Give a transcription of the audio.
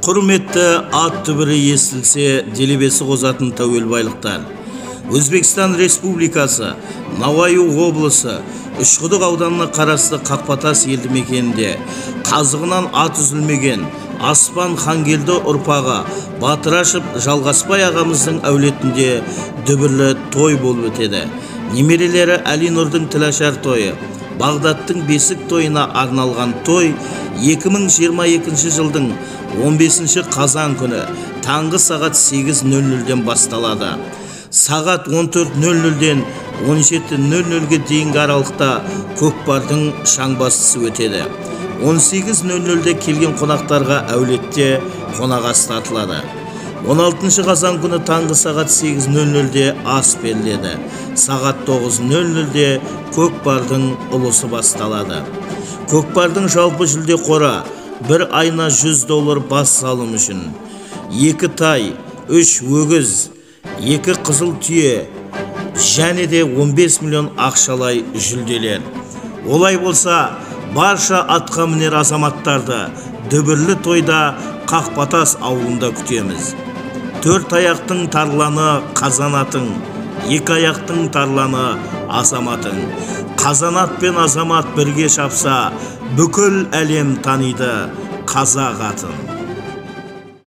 Құрметті ат түбірі естілсе, делебесі қозатын тәуелбайлықтар. Өзбекстан Республикасы, Науайы облысы, Үшқұдық ауданына қарасты Қақпатас елді мекенінде қазығынан ат үзілмеген Аспан Хангелді ұрпағы Батырашев Жалғасбай ағамыздың әулетінде дүбірлі той болып өтеді. Немерелері Әлинұрдың тілашар тойы, Бағдаттың бесік тойына арналған той 2022 жылдың 15 қазан күні таңғы сағат 8:00-ден басталады. Сағат 14:00-ден 17:00-ге дейінгі аралықта көкпардың шаңбастысы өтеді. 18:00-де келген қонақтарға әулетте қонақ ас тартылады. 16 қазан күні таңғы сағат 8:00-де ас беріледі. Сағат 9:00-де көкпардың ұлысы басталады. Көкпардың жалпы жүлде қоры бір айына $100 бас салым үшін. 2 тай, 3 өгіз, 2 қызыл түйе және де 15 миллион ақшалай жүлделер. Олай болса, барша атқа мінер азаматтарды дүбірлі тойда Қақпатас ауылында күтеміз. 4 аяқтың тарланы қазанатың, 2 аяқтың тарланы азаматың. Қазанат пен азамат бірге шапса, бүкіл әлем таниды қазақ атын.